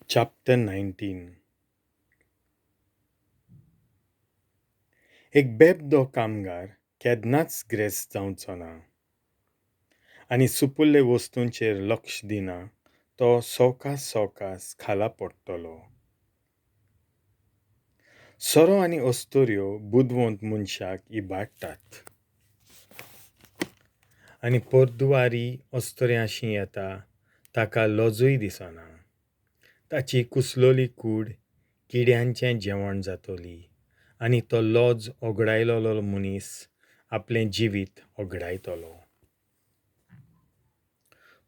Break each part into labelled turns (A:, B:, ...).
A: Chapter 19. एक बेबदो कामगार केन्नाच ग्रेस्त जावचो ना आनी सुपुल्ले वस्तूंचेर लक्ष दिना तो सवकास सवकास खाला पडटलो. सोरो आनी अस्तुऱ्यो बुदवंत मनशाक इबाडटात आनी पोरदुवारी अस्तुऱ्यांशी येता ताका लजूय दिसना. ताची कुसलोली कूड किड्यांचें जेवण जातली आनी तो लज ओगडायलोलो मनीस आपलें जिवीत ओगडायतलो.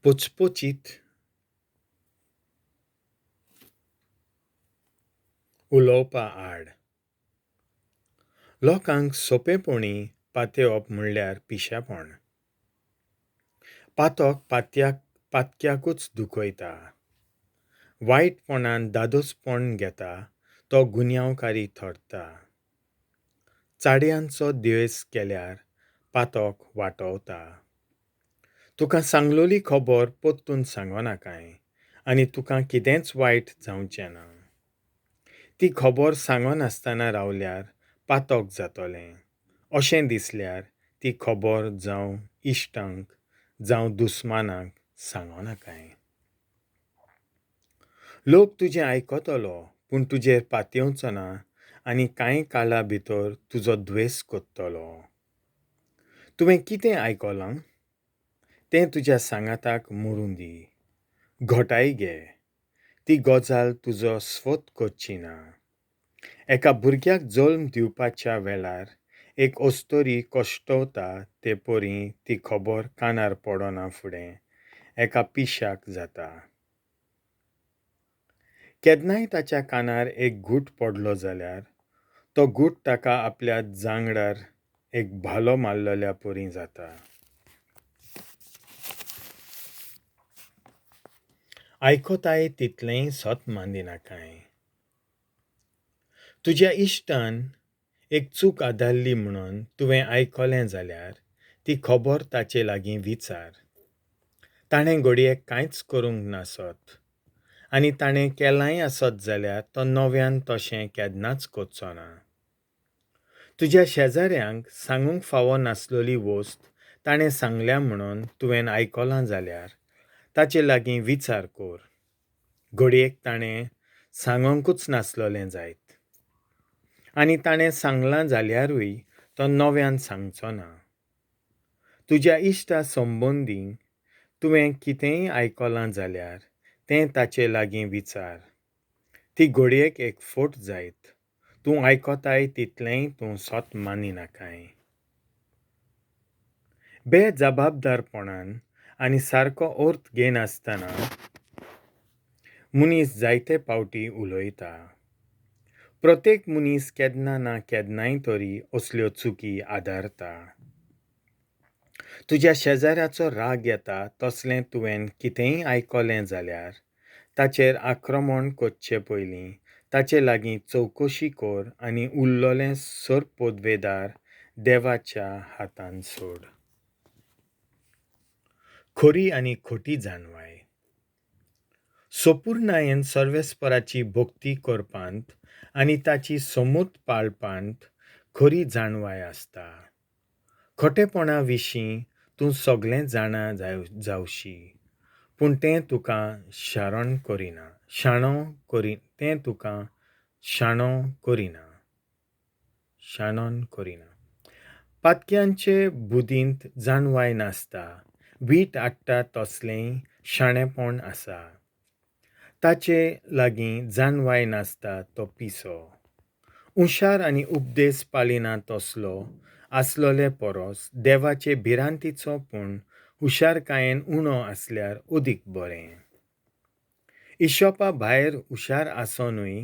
A: पचपचीत उलोवपा आड. लोकांक सोंपेपणी पातेवप म्हणल्यार पिशेपण. पातक पातक्याकूच दुखयता. वायटपणान दादोसपण घेता तो गुन्यांवकारी थरता. चाड्यांचो द्वेस केल्यार पातक वाटवता. तुका सांगलोली खबर परतून सांगनाकाय आनी तुका कितेंच वायट जावचें ना. ती खबर सांगनासतना रावल्यार पातक जातलें अशें दिसल्यार ती खबर जावं इश्टांक जावं दुस्मानाक सांगनाकाय. लोक तुजें आयकतलो पूण तुजेर पातयेवचो ना आनी कांय काळा भितर तुजो द्वेस करतलो. तुवें कितें आयकलां तें तुज्या सांगाताक मरूं दी. घटाय घे. ती गजाल तुजो स्वत करची ना. एका भुरग्याक जल्म दिवपाच्या वेळार एक अस्तुरी कश्टवता ते परी ती खबर कानार पडना फुडें एका पिश्याक जाता. केन्नाय ताच्या कानार एक घूट पडलो जाल्यार तो घूट ताका आपल्या जांगडार एक भालो मारलेल्या परी जाता. आयकताय तितलेंय सत मानिनाकाय. तुज्या इश्टान एक चूक आदारली म्हणून तुवें आयकलें जाल्यार ती खबर ताचे लागीं विचार. ताणें घडये कांयच करूंक नासत आनी ताणें केलांय आसत जाल्यार तो नव्यान तशें केन्नाच करचो ना. तुज्या शेजाऱ्यांक सांगूंक फावो नासलोली वस्त ताणें सांगल्या म्हणून तुवें आयकलां जाल्यार ताचे लागीं विचार कर. घडयेक ताणें सांगूंकच नासलोलें जायत आनी ताणें सांगलां जाल्यारूय तो नव्यान सांगचो ना. तुज्या इश्टा संबंदी तुवें कितेंय आयकलां जाल्यार तें ताचे लागीं विचार. ती घडयेक एक फट जायत. तूं आयकताय तितलेंय तूं सत मानिनाकाय. बेजबाबदारपणान आनी सारको अर्थ घेनासतना मनीस जायते पावटी उलयता. प्रत्येक मनीस केन्ना ना केन्नाय तरी असल्यो चुकी आदारता. तुज्या शेजाऱ्याचो राग येता तसलें तुवें कितेंय आयकलें जाल्यार ताचेर आक्रमण करचे पयलीं ताचे लागीं चवकशी कर आनी उरलेलें सरपदवेदार देवाच्या हातान सोड. खरी आनी खोटी जाणवाय. सोपूर्णायेन सर्वेस्पराची भक्ती करपांत आनी ताची समूत पाळपांत खरी जाणवाय आसता. खोटेपणा विशीं तूं सगळें जाणा जावशी पूण तें तुका शारण करिना शाणो करी तें तुका शाणो करिना शाणोन करिना. पातक्यांचे बुदींत जाणवाय नासता. वीट हाडटा तसलेंय शाणेपण आसा. ताचे लागीं जाणवाय नासता तो पिसो. हुशार आनी उपदेस पाळिना तसलो आसलोले परस देवाचे भिरांतीचो पूण हुशारकायेन उणो आसल्यार अदीक बरें. हिशोबा भायर हुशार आसुनूय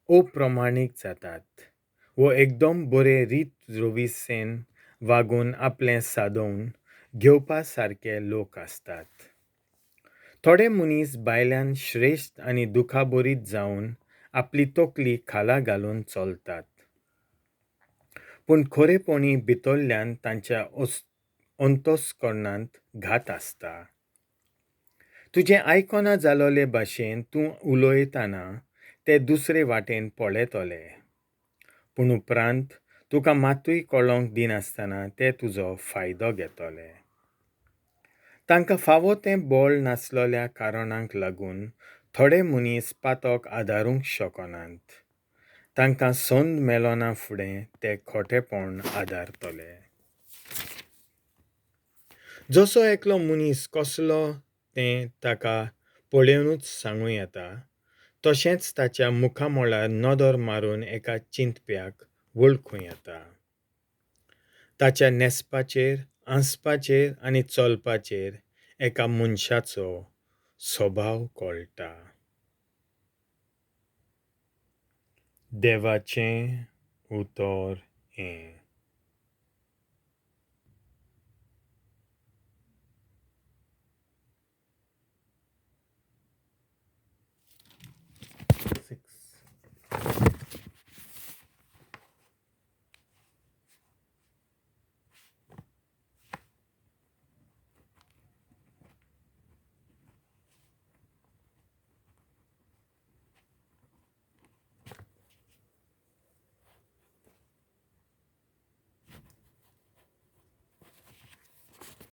A: अप्रमाणीक जातात वो एकदम बरे रीत रविसेन वागून आपलें सादोवन घेवपा सारके लोक आसतात. थोडे मनीस भायल्यान श्रेश्ठ आनी दुखाभरीत जावन आपली तकली खाला घालून चलतात पूण खरेपणी भितरल्यान तांच्या अंतस्करणांत घात आसता. तुजें आयकना जालोले भाशेन तूं उलयतना ते दुसरे वाटेन पळयतले, पूण उपरांत तुका मातूय कळोंक दिनासतना ते तुजो फायदो घेतले. तांकां फावो तें बळ नासलोल्या कारणांक लागून थोडे मनीस पातक आदारूंक शकनात. तांकां संद मेळना फुडें ते खोटेपण आदारतले. जसो एकलो मनीस कसलो तें ताका पळोवनूच सांगूं येता, तशेंच ताच्या मुखामळार नदर मारून एका चिंतप्याक वळखूं येता. ताच्या न्हेसपाचेर, हांसपाचेर आनी चलपाचेर एका मनशाचो स्वभाव कळटा. देवाचें उतर हें.